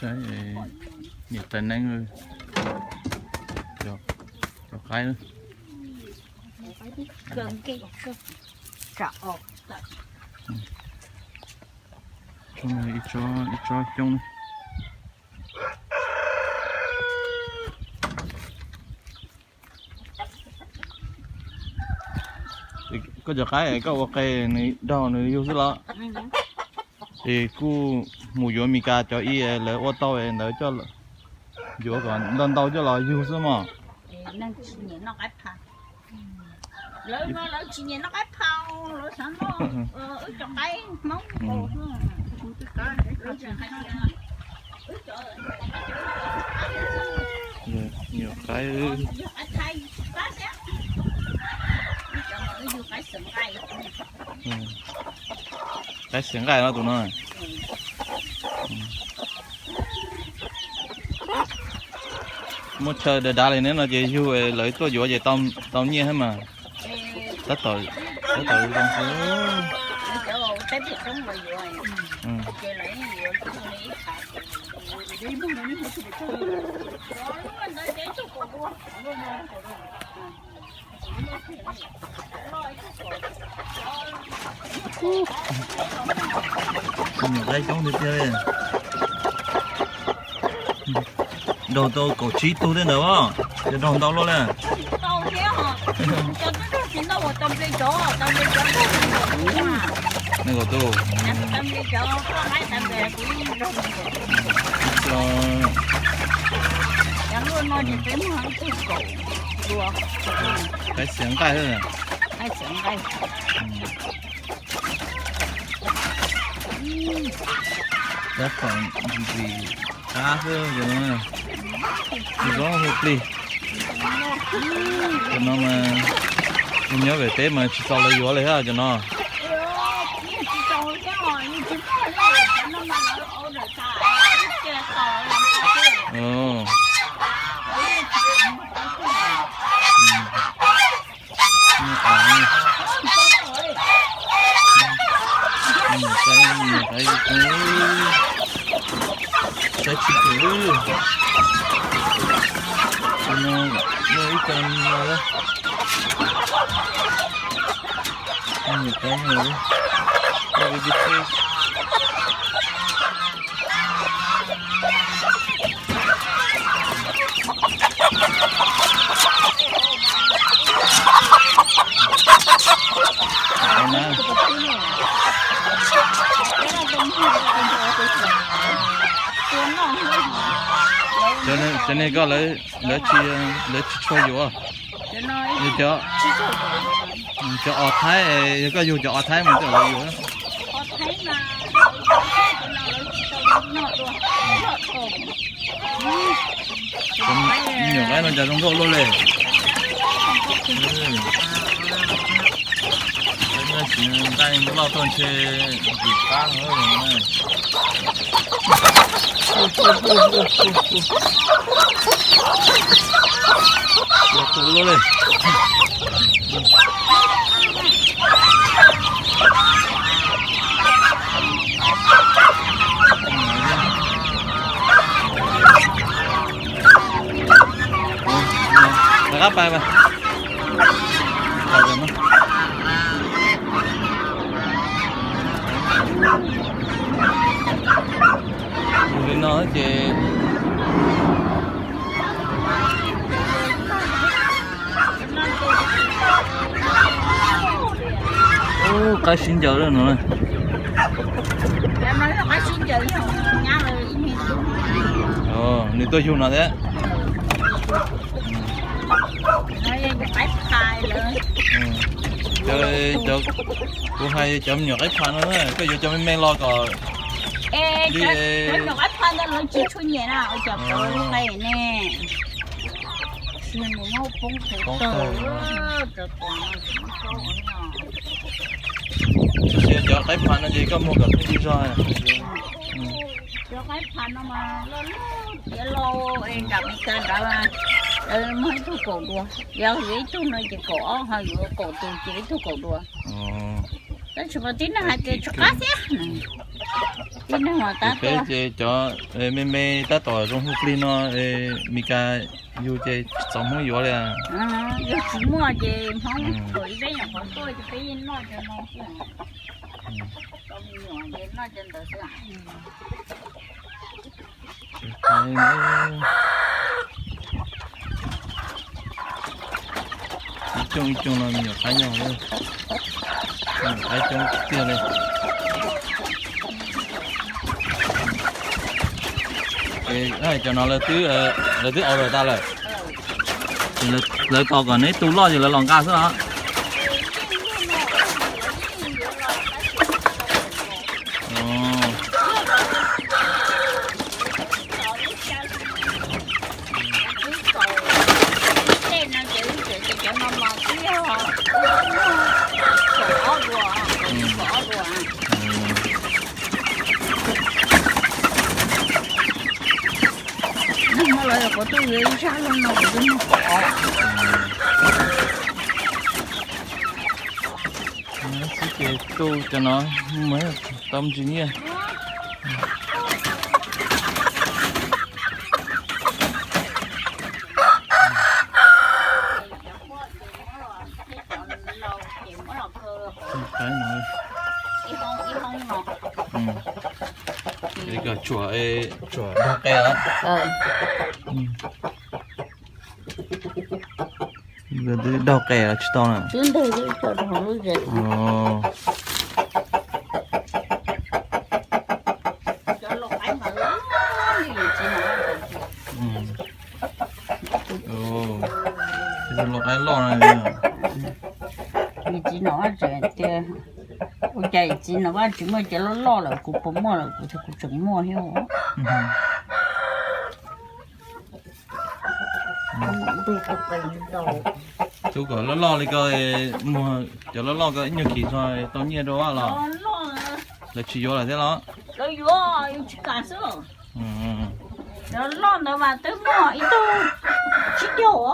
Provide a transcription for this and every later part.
Saib niam tais neeb cov qaib. Ib tsob xyoob. Koj cov qaib koj ua qe nws daug nws yug xwb los? Es kuj mus yuav Mes Kas cov ib lawv ua tau ntawd coj yuav kom ntau ntau coj los yug xwb mog. Lawv no lawv tsis nyiam noj qaib pha, lawv xav noj wb cov qaib Hmoob. Yog qaib, qaib xiav nqaij no tus no. Muaj chaw dav dav li neb no ces yug lawv tuaj yuav ces tau nyiaj thiab mas. Tab tom, tab tom zoo xwb. Nyuam qaib coob tiag tiag li. Daug tau kaum tsib tug tej ntawd os, yog daug ntau luaj li. Nees nkaum tug. Qaib xiav nqaij. Tab tom ntxim qab xwb cov no, tsis zoo hu plig. Cov no mas nyob pem teb mas tsis txaus lawv yuav li thiab cov no. Saib tsis pum, no yog ib co no, ib co no. Cov niag koj lawv tsis tshua yuav. Cov os thaib, yog koj yug cov os thaib mas twb lawv yuav. Nyuam qaib no cas zoo nkauj luaj li. Tsis nqaij loj tuaj ntshe ntxim qab. Tus luaj li. Rov qab pais. Mus li no ces qaib sib ncaws no. Nws tuaj yug no thiab. Cov, kuv hais cov me nyuam qaib pha no, koj yuav cov me me los kom li. Tab sis cov qaib pha no ces koj muag kom pheej dig zog. Cov qaib pha no mas loj loj tiav los es nram Mes Kas nrad, muag ib tug kaum dua, yog yuav ib tug no ces kaum ob, ho yuav kaum tus ces ib tug kaum dua. Tab sis mas tib neeg hais tias tsis qab thiab. Tib neeg mas tab tom, ces cov me me tab tom zoo hu plig no, Meskas yug ces tsis txaus Hmoob yuav li. Yog tsis muaj ces Hmoob tsuas ib peb nyuam qhuav tuaj ces peb yeej noj cov no xwb. Tau me nyuam ces noj cov ntawd xwb. Ib coob ib coob no me nyuam qaib nyob, me nyuam qaib coob tiag li. Cov no lawv twb order tas lawm. Lawv tos kom neb tu loj ces lawv los nqa xwb los? Neeg no los yog kuv tuaj yuav ib zaj loj no kuv twb muag kaum ob. Xwb ces tu cov no tau me ntsis nyiaj. Kom tsuam, tsuam dog qe os. Twb dog qe los tsis tau na. Tus lau qaib loj na. Txiv nom tias, ua cas txiv nom Vaj tsis muaj cov loj loj lawm, kuv puas muaj lawm, kuv tias kuv tseem muaj thiab. Tub kom loj loj li ko, muag cov loj loj ko ib nyuag kis tso tau nyiaj rau Vaj los? Lawv tsis yuav lawm thiab los? Lawv yuav, yuav tsis kam xwb. Cov loj ntawd mas twb muaj ib tug tsib caug.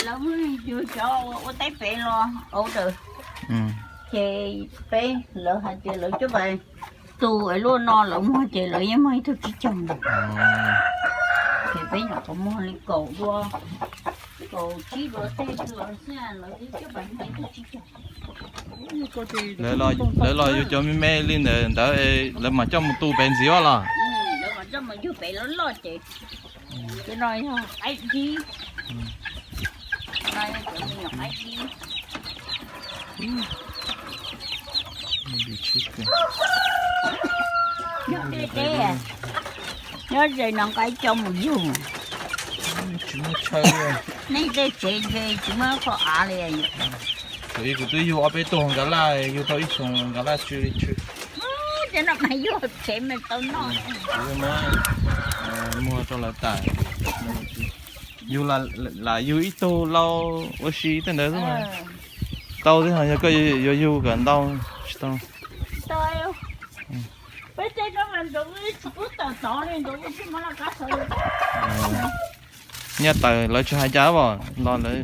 Lawv muab yug cov ua teb pem los order, ces peb lawv hais tias lawv coj pais tu es luaj no lawv muag ces lawv yeej muag ib tug tsib caug ntawd. Ces peb nyuam qhuav muag li kaum dua, kaum tsib dua tej xwb, lawv coj pais muag ib tug tsib caug. Lawv los yug cov me me li ntawd ntawd lawv mam coj mus tu pem ntxiv los? Lawv mam coj mus yug pem loj loj ces. Cov no yog qaib dib. No yog cov me nyuam qaib dib. Nyob deb deb, nyob ze no nqa coj mus yug. Tsis muaj chaw. Nej tej tsev ntshe tsis muaj qhov av li. Thaum ub kuv twb yug ob peb tug nkad laj, yug tau ib xyoos nkad laj tsw li tsw. Cov no mas yug tsev mas tau noj. Kuv muab muag rau lawv tas. Yug lam yug ib tug lau ua si tej ntawd xwb mas tau xwb, ho yog koj yuav yug kom ntau tsis tau. Peb tej no mas ntawd tsis pub tawm tod li, ntawd tsis muaj laj kab tod li. Nyaj tawm lawv tsis hais cas os, los lawv.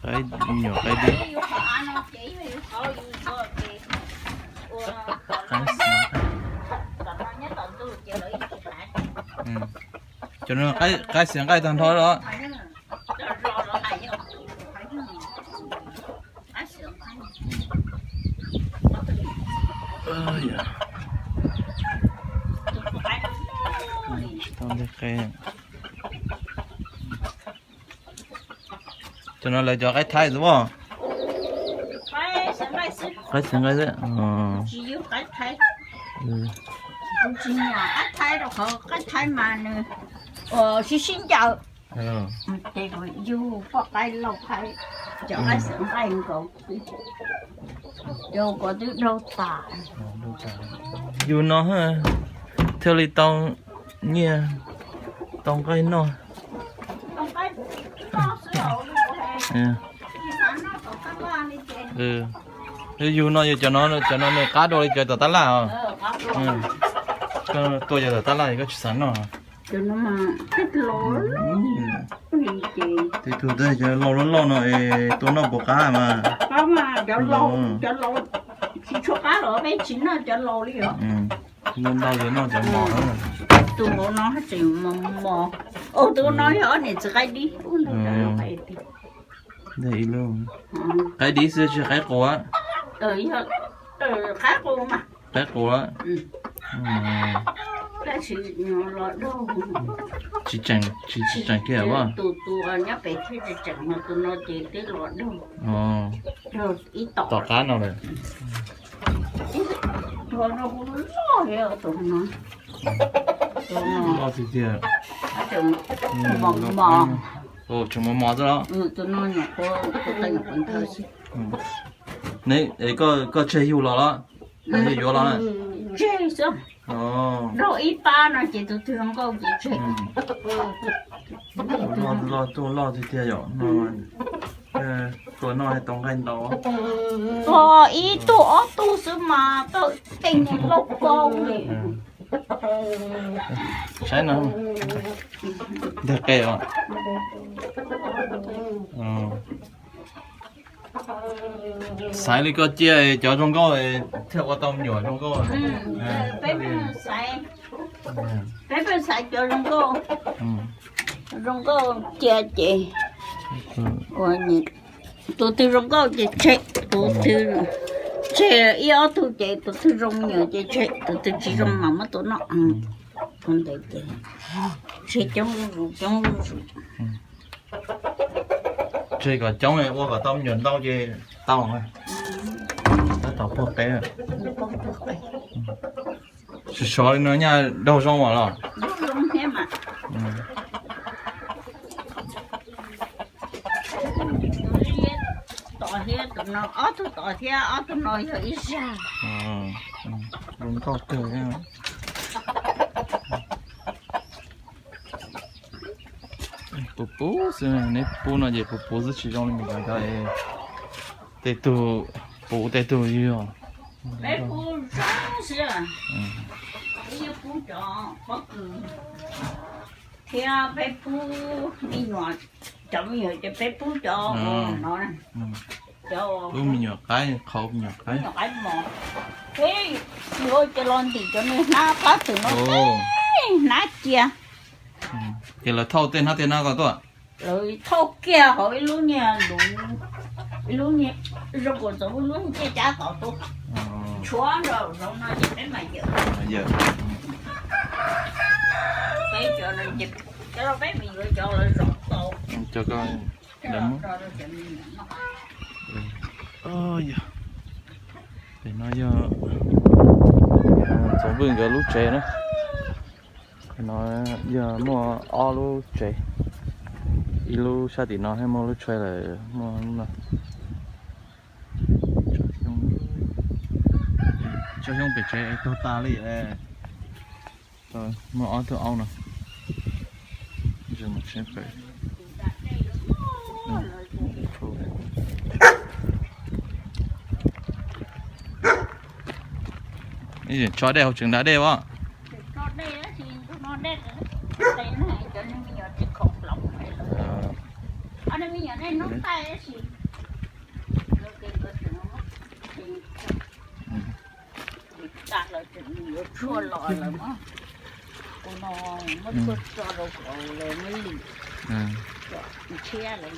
Qaib, me nyuam qaib dib. Cov no qaib xiav nqaij tag nrho los? Tsis tau nteg qe. Cov no lawv cov qaib Thaib xwb os? Qaib xiav nqaij xwb. Kuv tsis nyiam qaib Thaib rau qhov qaib Thaib mas nws sib sib ncaws. Ces kuv yug poj qaib lauj qaib, cov qaib xiav nqaij nkaus, cov ko twb daug tas. Yug no thiaj li tau nyiaj tau nqaij noj. Yug no yog cov no, cov no nws qab dua li cov tom tab laj os. Koj tua cov tom tab laj koj tsis xav noj. Tej tug tej cov laus loj loj no es tua noj puas qab mas. Tsis tshua qab los peb tsis noj cov laus li os. Ntau ntau yog noj cov mos. Tus nkaus no tseem mos mos. Tus no yog ob niam txiv qaib dib. Qaib dib xwb tsis qaib qus. Qaib qus mas. Qaib qus. Tab sis los daug. Tsis tseem, tsis tseem kiag as. Tus tus nyob pem thiaj tsis tseem, mas tus no ces twb los daug. Ib tom qab no lawm. Tus no loj tiag tiag. Mos mos. Tseem mos mos xwb los. Tus no nyuam qhuav, tus no nyuam qhuav nthaw xwb. Neb, koj tseg yug los los? Yog yuav los na? Tseg xwb. Nrog ib pab no ces tus twg zoo nkauj ces tseg. Loj, loj tiag tiag yom. Tua noj tau nqaij ntau. Tua ib tug ob tug xwb mas tau tej niag lauj kaub li. Saib no, ntag qe os. Xaiv li koj cia cov zoo nkauj thiaj ua tau me nyuam zoo nkauj. Peb pheej xaiv cov zoo nkauj, zoo nkauj cia ces ua, tus twg zoo nkauj ces tseg, tus twg tseg ib ob tug ces tus twg zoo me nyuam ces tseg, tus twg tsis zoo mas muab tua noj. Tus ntawd ces tseg coob zuj zus, coob zuj zus. Tseg kom coob ua kom tau me nyuam ntau ces tau. Tab tom puag qe. Sov sov li no nyaj daug zoo as los? Tom thiab, tus no ob tug tom thiab ob tug no yog ib zag. Zoo nkauj kawg. Puv puv xwb, neb pub no ces puv puv xwb tsis zoo li cov, tej tug puv tej tug yog. Peb pub zoo xwb, peb yeej pub cov pob kws thiab peb pub me nyuam, cov me nyuam ces peb pub cov no, cov me nyuam qaib, qhauv me nyuam qaib, me nyuam qaib mos. Peb yuav ces los ntim cov niag hnab plab twm no, hnab cia. Ces lawv thauj tej hnab tej hnab ko tuaj. Lawv thauj kiag hauv ib lub niag, ib lub niag zoo kuas txog ib lub niag caj cab tod tuaj, tshuav nraum zoov no ces peb mam yawm. Peb cov no ces cov no peb mam yuav cov lawv zov tau. Cov ko lawv muab. Pem no yog Txoov Vwj nkawd lub tsev na. No yog muaj ob lub tsev, ib lub sab tim no thiab muaj lub tsheb lawm, muaj lub no. Tsob xyoob pem tsev tuag tas li. Muaj ob tug aub no. Tso dej hauv tseem nram dej as. Tshuaj los lawm, kuv no muab tshuaj tso rau kuv lawm, ntshiab lawm.